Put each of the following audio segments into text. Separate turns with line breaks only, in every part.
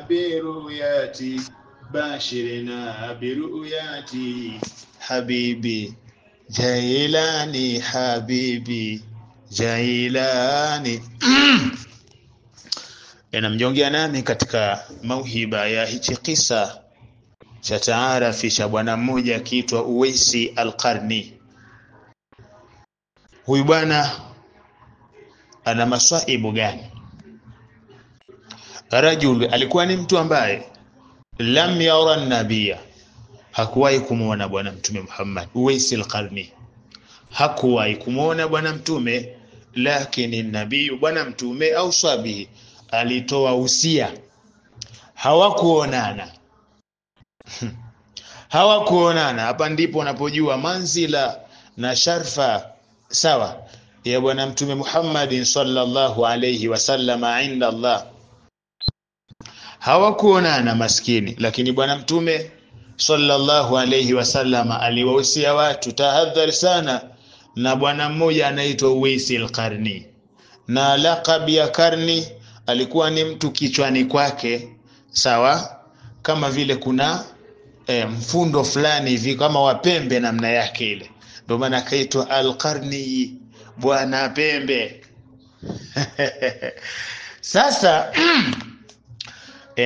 Biruyati bashirina biruyati habibi Jailani habibi Jailani. Namjongea nami katika mauhiba ya hichi kisa cha taarafi cha bwana mmoja akiitwa Uwaisi Al-Qarni. Huyu bwana ana maswaibu gani? Rajul alikuwa ni mtu ambaye lam yara nabia, hakuwahi kumuona bwana mtume Muhammad. Uwaisi Al-Qarni hakuwahi kumuona bwana mtume, lakini nabii bwana mtume au sabihi alitoa usia, hawakuonana. Hawakuonana. Hapa ndipo unapojua manzila na sharfa sawa ya bwana mtume Muhammad sallallahu alayhi wasallam inda Allah. Hawakuonana maskini, lakini bwana mtume sallallahu alayhi wasallam aliwahusia watu tahadhari sana na bwana mmoja anaitwa Uwaisi Al-Qarni. Na laqab ya Karni alikuwa ni mtu kichwani kwake sawa kama vile kuna mfundo fulani hivi kama wapembe namna yake ile, ndio maana akaitwa Al-Qarni, bwana pembe. Sasa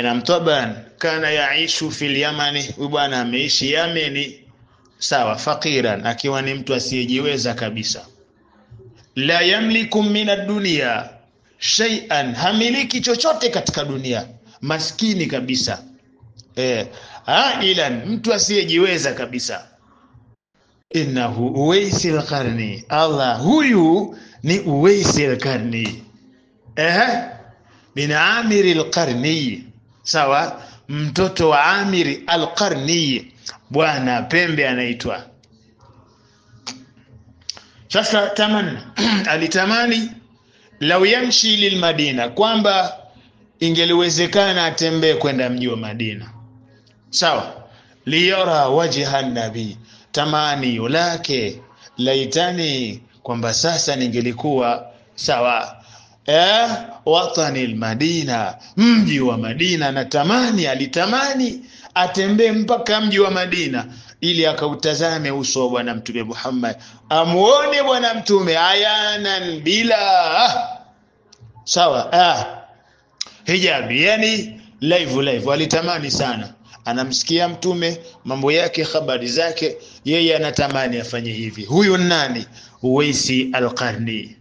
namtaban kana yaishu fil Yamani, huyu bwana ameishi Yameni sawa, fakiran, akiwa ni mtu asiyejiweza kabisa. La yamliku min ad-dunya shay'an, hamiliki chochote katika dunia, maskini kabisa. Ailan, mtu asiyejiweza kabisa. Innahu Uwaisi Al-Qarni, Allah, huyu ni Uwaisi Al-Qarni, bin Amir Al-Qarni, sawa, mtoto wa Amir Al-Qarni, bwana pembe anaitwa. Sasa tamanna alitamani lau yamshi lil Madina, kwamba ingeliwezekana atembee kwenda mji wa Madina, sawa, liyara wajha nabii, tamani lake laitani kwamba sasa ningelikuwa sawa watani al-Madina, mji wa Madina. Natamani, alitamani atembee mpaka mji wa Madina ili akautazame uso wa bwana mtume Muhammad, amuone bwana mtume ayanan bila sawa hijabi, yani live live. Alitamani sana, anamsikia mtume mambo yake, habari zake, yeye anatamani afanye hivi. Huyu nani? Uwaisi Al-Qarni.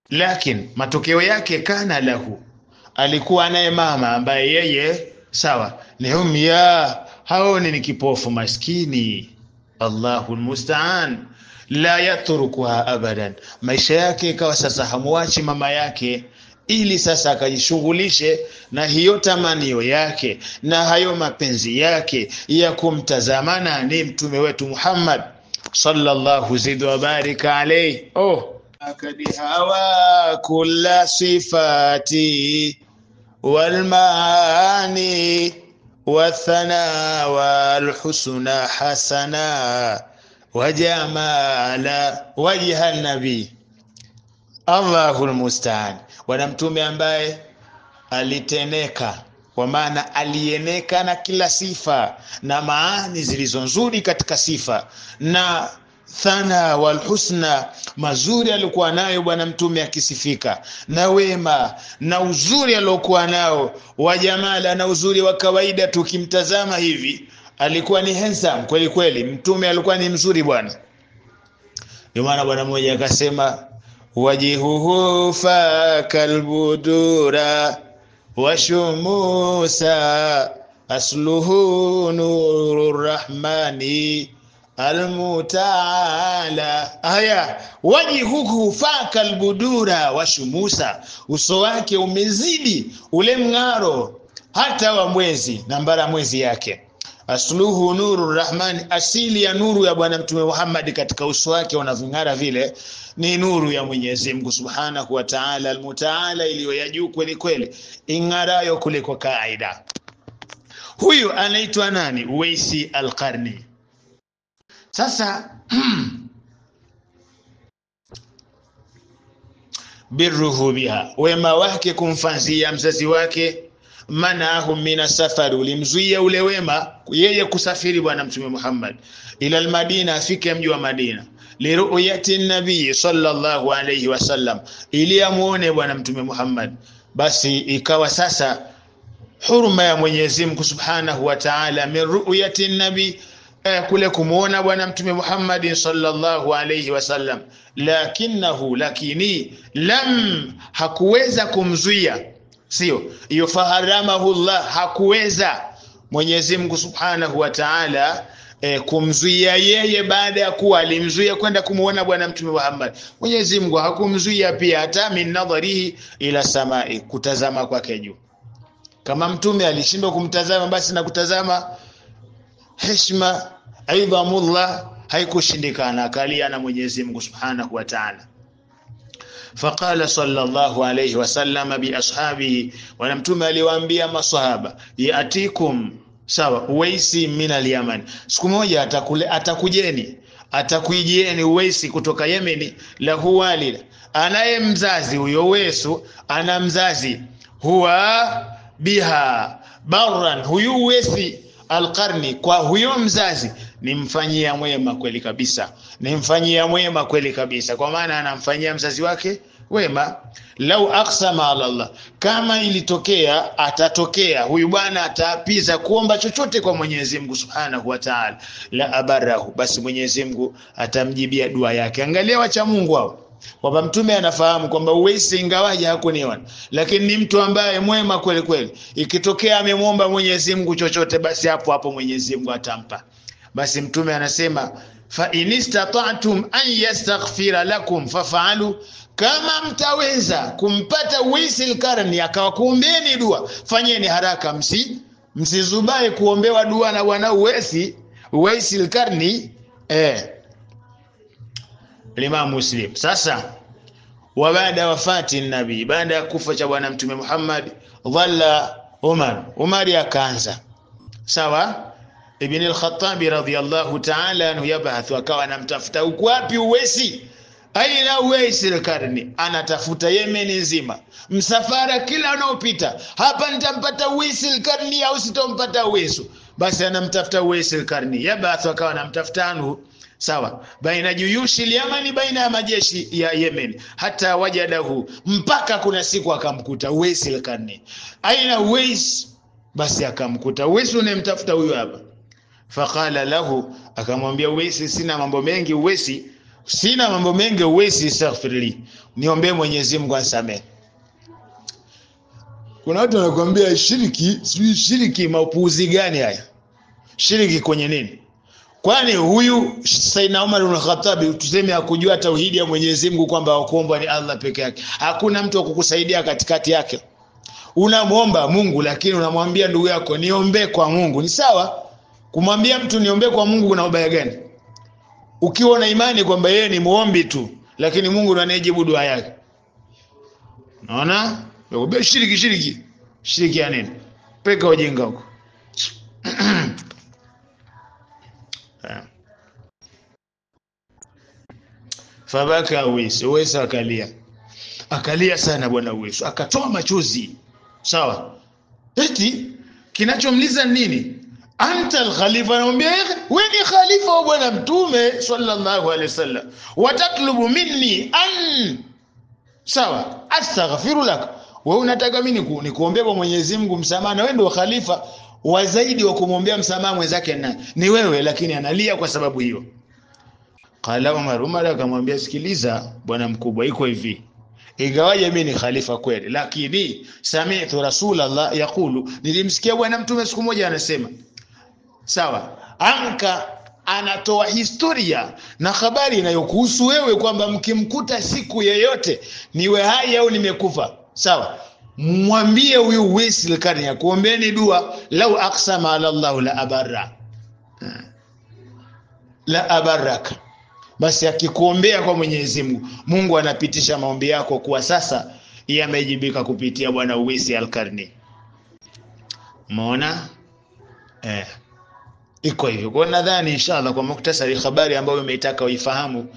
Lakini matokeo yake, kana lahu, alikuwa naye mama ambaye yeye sawa ni humya, haoni, ni kipofu maskini, Allahu almusta'an, la yatrukuha abadan. Maisha yake ikawa sasa hamuachi mama yake, ili sasa akajishughulishe na hiyo tamanio yake na hayo mapenzi yake ya kumtazamana ni mtume wetu Muhammad sallallahu zidi wa barika alayhi. Akadi hawa kulla sifati wal maani wathana wal husna hasana wa jamala wajha nabii, Allahul musta'an. Bwana mtume ambaye aliteneka, kwa maana alieneka na kila sifa na maani zilizo nzuri katika sifa na thana wal husna, mazuri alikuwa nayo bwana mtume akisifika, na wema na uzuri aliokuwa nao wa jamala, na uzuri wa kawaida tukimtazama hivi alikuwa ni handsome kweli kweli. Mtume alikuwa ni mzuri bwana. Ndio maana bwana mmoja akasema wajihuhu fa kalbudura washumusa asluhu nurur rahmani almutaala. Haya, wajihuhu fa kalbudura washumusa, uso wake umezidi ule mng'aro hata wa mwezi na mbara mwezi yake. Asluhu nuru rahmani, asili ya nuru ya bwana mtume Muhammad katika uso wake unaving'ara vile ni nuru ya Mwenyezi Mungu Subhanahu wa Ta'ala, almutaala, iliyo ya juu kweli kweli, ing'arayo kuliko kaida. Huyu anaitwa nani? Uwaisi Al-Qarni. Sasa Birruhu biha, wema wake kumfanzia mzazi wake, manahu mina safari, ulimzuia ule wema yeye kusafiri bwana Mtume Muhammad ila al-Madina, afike mji wa Madina, liruyati nabii sallallahu alayhi wasallam, ili amuone bwana Mtume Muhammad. Basi ikawa sasa huruma ya Mwenyezi Mungu Subhanahu wa Ta'ala, min ru'yati nabii, kule kumuona bwana Mtume Muhammad sallallahu alayhi wasallam, lakinahu, lakini lam, hakuweza kumzuia, sio hiyo, faharamahu Allah, hakuweza Mwenyezi Mungu Subhanahu wa Ta'ala kumzuia yeye baada ya kuwa alimzuia kwenda kumuona bwana Mtume Muhammad. Mwenyezi Mungu hakumzuia pia hata min nadharihi ila samai, kutazama kwake juu. Kama mtume alishindwa kumtazama, basi na kutazama heshima aidhamullah haikushindikana, akalia na Mwenyezi Mungu Subhanahu wa Ta'ala. Faqala sallallahu alayhi wasallam bi ashabihi, wa mtume aliwaambia masahaba, yatikum, sawa, Uwaisi min al-Yaman, siku moja atakujeni, atakuijieni Uwaisi kutoka Yemeni, lahu walid, anaye mzazi huyo Uwesu ana mzazi, huwa biha barran, huyu Uwaisi alqarni, kwa huyo mzazi nimfanyia mwema kweli kabisa, nimfanyia mwema kweli kabisa, kwa maana anamfanyia mzazi wake wema. Lau aqsama ala Allah, kama ilitokea atatokea huyu bwana ataapiza kuomba chochote kwa Mwenyezi Mungu Subhanahu wa Ta'ala, la abarahu, basi Mwenyezi Mungu atamjibia dua yake. Angalia wacha Mungu hao, kwamba mtume anafahamu kwamba Uwaisi ingawaje hakuniona, lakini ni mtu ambaye mwema kweli kweli. Ikitokea amemwomba Mwenyezi Mungu chochote, basi hapo hapo Mwenyezi Mungu atampa. Basi mtume anasema fa inistata'tum an yastaghfira lakum fafa'alu, kama mtaweza kumpata Uwaisi al-Karni akawakuombeeni dua, fanyeni haraka, msizubae kuombewa dua na bwana Uwaisi al-Karni. Imam Muslim. Sasa wa baada wafati nabii, baada ya kufa cha bwana Mtume Muhammad, dhalla Umar, Umar akaanza, sawa, Ibn al-Khattab radhiyallahu ta'ala anhu yabahathu, akawa anamtafuta uko wapi Uwaisi, aina Uwaisi al-Karni, anatafuta Yemen nzima, msafara kila unaopita, hapa nitampata Uwaisi al-Karni au sitompata Uwaisu? Basi anamtafuta Uwaisi al-Karni, yabahathu, akawa anamtafuta anhu, sawa, baina juyushi al-Yamani, baina ya majeshi ya Yemen, hata wajadahu, mpaka kuna siku akamkuta Uwaisi al-Karni. Aina Uwais? Basi akamkuta Uwais, unemtafuta huyu hapa. Faqala lahu, akamwambia Uwaisi, sina mambo mengi Uwaisi, sina mambo mengi Uwaisi, astaghfirli, niombe Mwenyezi Mungu anisamehe. Kuna watu wanakuambia shiriki, sijui shiriki, mapuuzi gani haya? Shiriki kwenye nini? Kwani huyu Sayyidina Umar ibn Khattab tuseme hakujua tauhidi ya Mwenyezi Mungu kwamba wakuomba ni Allah peke yake? Hakuna mtu wa kukusaidia katikati yake. Unamuomba Mungu lakini unamwambia ndugu yako niombe kwa Mungu. Ni sawa kumwambia mtu niombe kwa Mungu, kuna ubaya gani? Ukiwa na imani kwamba yeye ni muombi tu, lakini Mungu ndiye anayejibu dua yake. Unaona? Wewe shiriki shiriki. Shiriki ya nini? Peka ujinga huko. Fabaka Uwais, Uwais akalia. Akalia sana bwana Uwais, akatoa machozi. Sawa. Eti kinachomliza nini? Anta al-khalifa, anamwambia wewe ni khalifa wa bwana Mtume sallallahu alaihi wasallam. Watatlubu minni an, sawa, astaghfiru lak. Wewe unataka mimi nikuombee kwa Mwenyezi Mungu msamaha, na wewe ndio khalifa wa zaidi wa kumwombea msamaha mwenzake na ni wewe, lakini analia kwa sababu hiyo. Qala Umar, Umar akamwambia sikiliza bwana mkubwa, iko hivi, ingawaje mimi ni khalifa kweli, lakini sami'tu Rasulullah yaqulu, nilimsikia bwana Mtume siku moja anasema, sawa, anka anatoa historia na habari inayokuhusu wewe kwamba mkimkuta siku yeyote niwe hai au nimekufa, sawa, mwambie huyu Uwaisi al-Karni kuombeeni dua, lau aqsama ala Allah la abarra, la abaraka. Basi akikuombea kwa Mwenyezi Mungu, Mungu anapitisha maombi yako kuwa sasa yamejibika kupitia bwana Uwaisi al-Karni. Umeona? Iko hivyo. Kwa nadhani inshallah kwa muktasari habari ambayo umeitaka uifahamu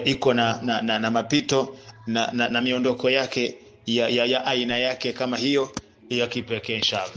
iko na mapito na miondoko yake ya aina yake kama hiyo ya kipekee inshallah.